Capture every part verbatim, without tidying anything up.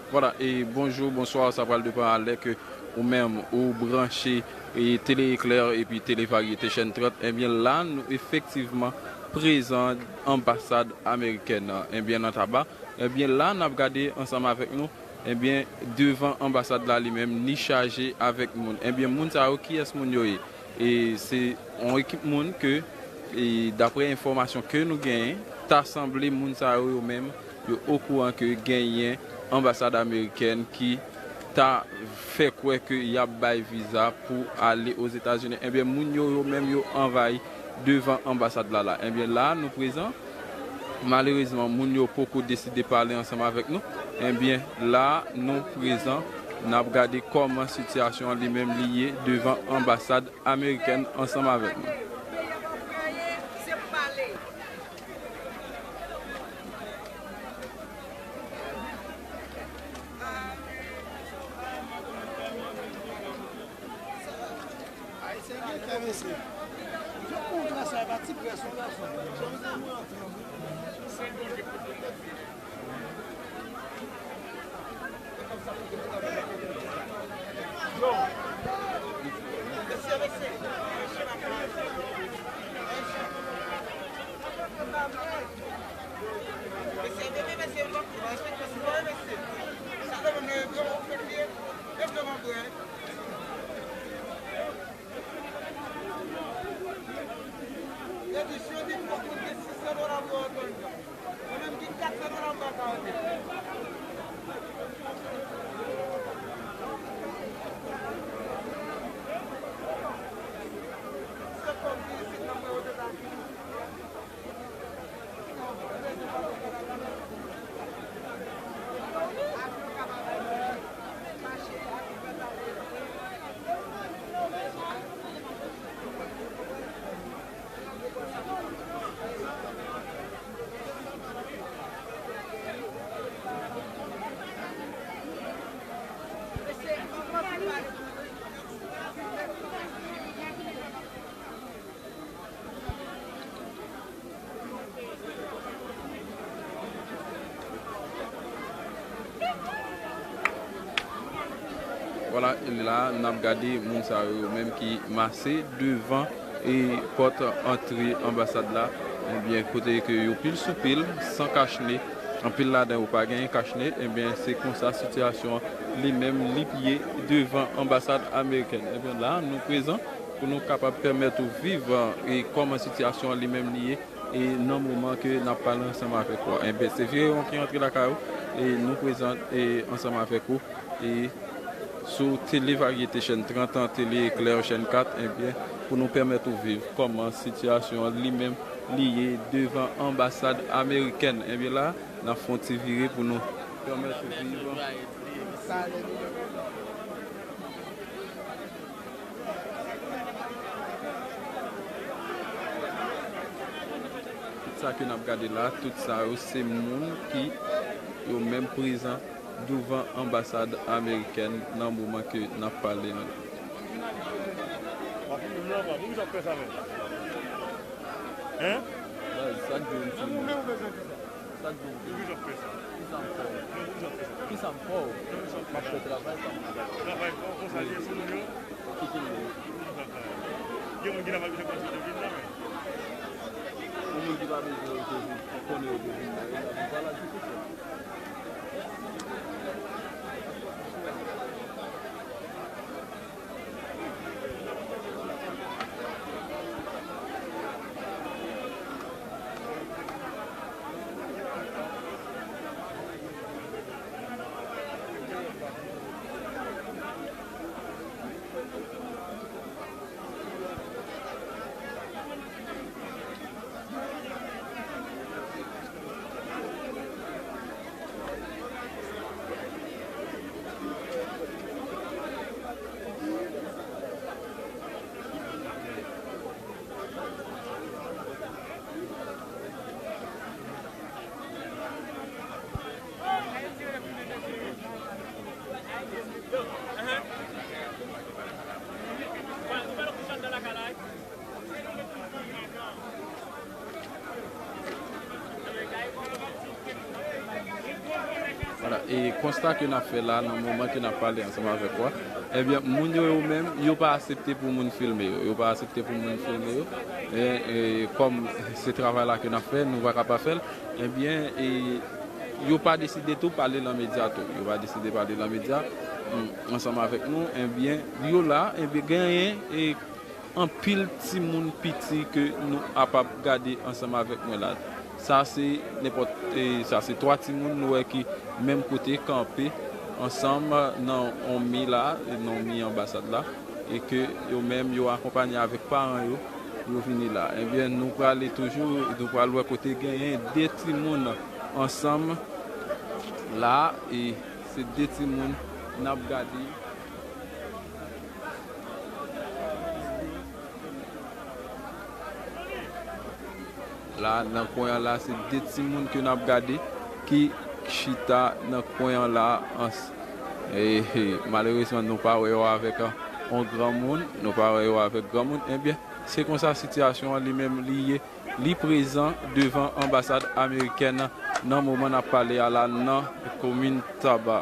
Vwala, e bonjou, bonswa, sa pral depann a lè ke ou menm ou branche e Tele Eklè epi Tele Varyete chèn trant. Ebyen la, nou efektivman prezan anbasad amerikèn nan, ebyen nan Taba. Ebyen la, n ap gade ansanm avèk nou, ebyen devan anbasad la li menm, li chaje avèk moun. Ebyen moun sa yo, kiyès moun yo ye? E se yon ekip moun ke, e daprè enfòmasyon ke nou genyen, ta sanble moun sa yo, yo menm, yo okouran ke genyen anbasad amerikèn ki ta fè kwè ke y ap bay viza pou ale Ozetazini. Ebyen, moun yo, yo menm, yo anvayi devan anbasad la la. Ebyen, la, nou prezan. Malerezman, moun yo poko deside pale ansanm avèk nou. Ebyen, la, nou prezan, n ap gade kòman sitiyasyon an li menm li ye devan anbasad amerikèn ansanm avèk nou. Ayisyen gen kè, mesye. Jòf kontra sa, e pa ti près, yon gason. Yo di, si yo di fòk moun gen sis san dola pou yo antre anndan. Mwen menm ki kat san dola m pa ka antre. Se kòm ki isit nan mwen Ozetazini. Vwala, e la, n ap gade moun sa yo, yo menm ki mase devan e pòt antre anbasad la, ebyen, kote ke yo pil sou pil, san kachne, anpil ladan yo pa genyen kachne, ebyen, se konsa sitiyasyon an li menm li ye devan anbasad amerikèn. Ebyen, la, nou prezan pou nou kapab pèmèt ou viv, e kòman sitiyasyon an li menm li ye, e nan moman ke n ap pale ansanm avèk ou a. Ebyen, se Virewon ki antre lakay ou, e nou prezan, e ansanm avèk ou, e sou Tele Varyete chèn trant an, Tele Eklè chèn kat, ebyen, pou nou pèmèt ou viv kòman sitiyasyon an li menm li ye devan anbasad amerikèn. Ebyen, la, n ap fè yon ti vire pou nou pèmèt ou viv. Tout sa ke n ap gade la, tout sa yo, se moun ki yo menm prezan douvan anbasad amerikèn nan moman ke n ap pale an. Hein? Baz, sa k di w m ti moun? Sa k di w m ti moun? Poukisa w fè sa? Kisa m fè w? Non, poukisa w fè sa? Kisa m fè w? Non, poukisa w fè sa? M ap fè travay pa m. Travay pa w, konsa l ye sou moun yo? Kite l ye. Poukisa w fè sa? Gen moun ki nan pa bezwen konsa te vin la, men. Yon moun ki pa bezwen yo te vin, konnen yo te vin la, yo la vin pa la di tout sa. Vwala, e konsta ke n ap fè la, nan moman ke n ap pale ansanm avèk ou a, ebyen, moun yo, yo menm, yo pa aksepte pou moun filme yo. Yo pa aksepte pou moun filme yo. E, e, kòm se travay la ke n ap fè, nou pa ka pa fè l, ebyen, e, yo pa deside tou pale nan medya tou. Yo pa deside pale nan medya, mm, ansanm avèk nou, ebyen, yo la, ebyen, genyen, e, anpil timoun piti ke nou ap ap gade ansanm avèk mwen la. Sa se nenpòt, e, sa se twa timoun nou wè ki menm kote kanpe ansanm nan yon mi la, nan yon mi anbasad la, e ke yo menm yo akonpanye avèk paran yo pou yo vini la. Ebyen, nou prale toujou, nou pral wè kote genyen de timoun ansanm la, e se de timoun n ap gade. La, nan kwen an la, se de timoun ke n ap gade ki chita nan kwen an la. Ans-, e, e, malerezman, nou pa wè yo avèk, a, yon granmoun, nou pa wè yo avèk granmoun. Ebyen, se konsa sitiyasyon an li menm li ye. Li prezan devan anbasad amerikèn nan moman n ap pale a la nan komin Taba.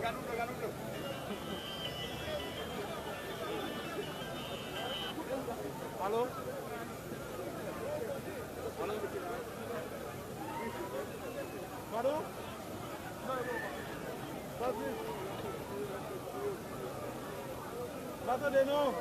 Alo? Padon? Pa tande non.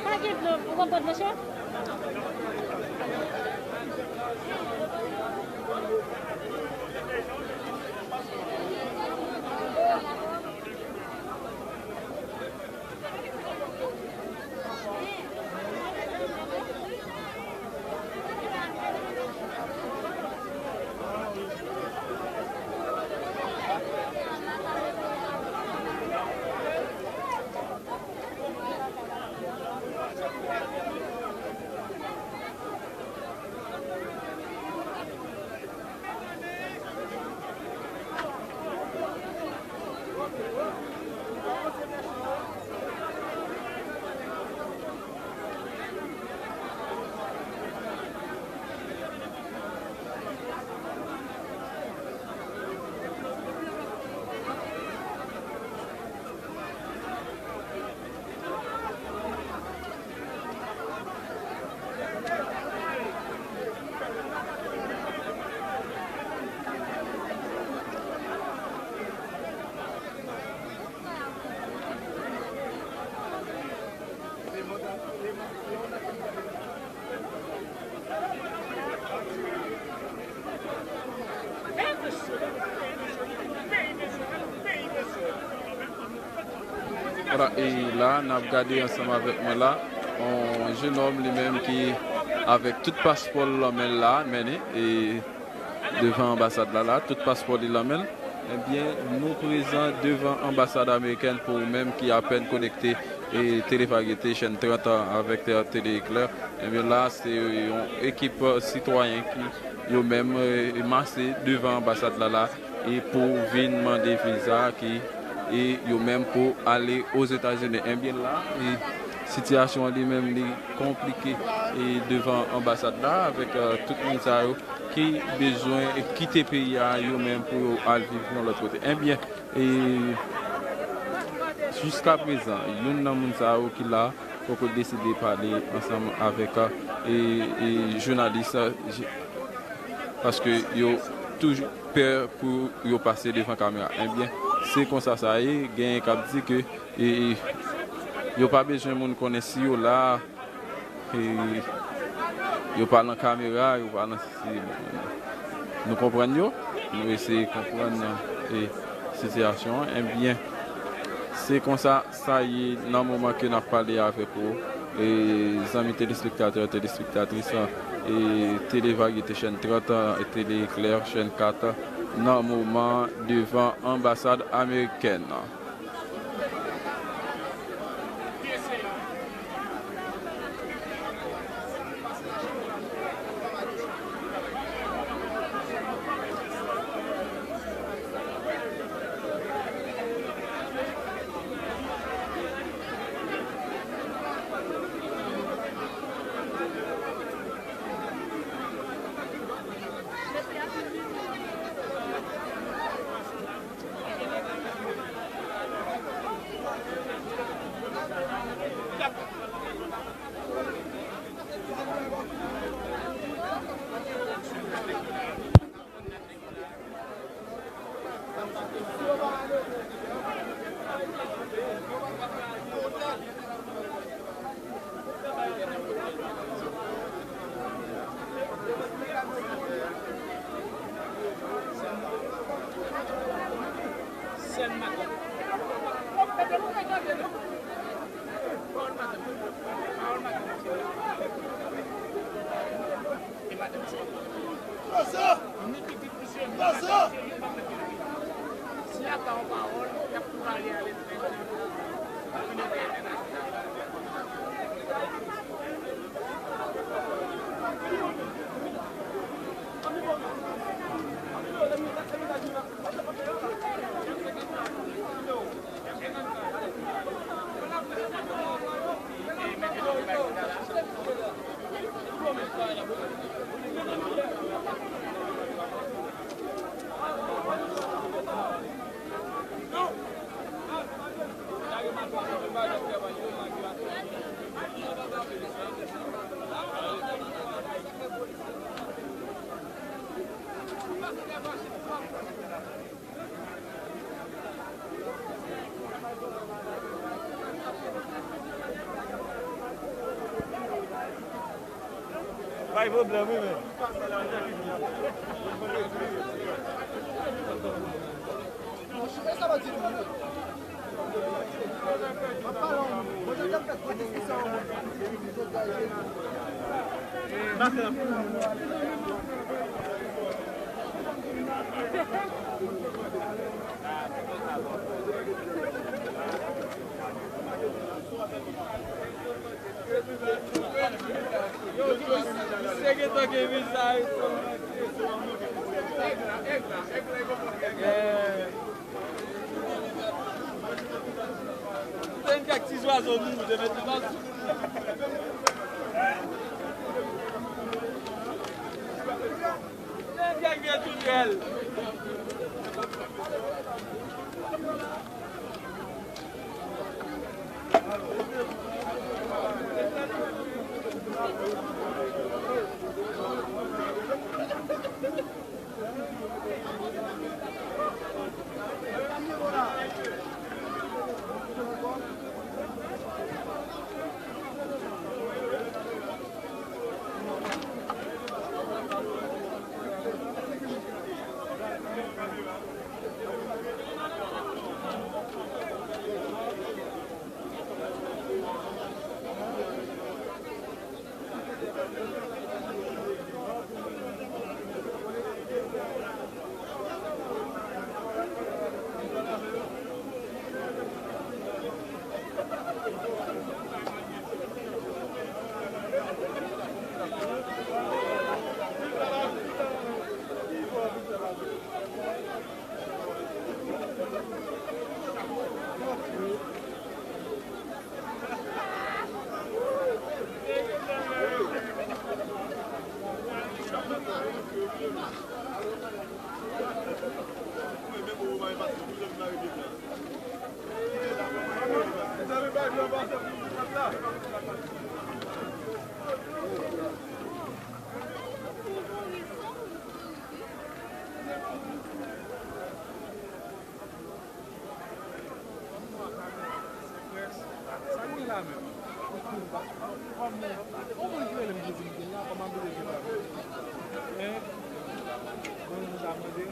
Pa gen dlo, ou konprann, monchè? Vwala, e la, n ap gade ansanm avèk mwen la, yon jenòm li menm ki avèk tout paspò l nan men l la, mennen, e devan anbasad la, la, tout paspò li nan men l. Ebyen, nou prezan devan anbasad amerikèn pou ou menm ki apèn konekte, e Tele Varyete, chèn trant avèk Tele Eklè. Ebyen, la, se yon ekip sitwayen ki, yo menm, e, mase devan anbasad la, la, e pou vin mande viza ki, e yo menm pou ale Ozetazini. Ebyen, la, e sitiyasyon an li menm, li konplike, e devan anbasad la, avèk, e, tout moun sa yo ki bezwen kite peyi a yo menm pou yo al viv yon lòt kote. Ebyen, e jiska prezan, youn nan moun sa yo ki la poko deside pale ansanm avèk, e, e jounalis, e, paske yo toujou pè pou yo pase devan kamera. Ebyen, se konsa sa ye, genyen k ap di ke, e, yo pa bezwen moun konnen si yo la, e, yo pa nan kamera, yo pa nan, si, nou konprann yo, nou eseye konprann, e, sitiyasyon an. Ebyen, se konsa sa ye nan moman ke n ap pale avèk ou, e, zanmi telespektatè, telespektatris, e, Tele Varyete chèn trant, e, Tele Eklè chèn kat, nan moman devan anbasad amerikèn. Bay pwoblèm, wi, men. Yo, misye gentan gen viza, wi. Yeah. Te vin kèk ti zwazo nou, te mete nan. Te vin kèk vye toutèl. Sa gen la menm? Kòman, kòman ki rele m ki di m gen la? Kòman m rele gen la? Hein? Bon, nou ta mande.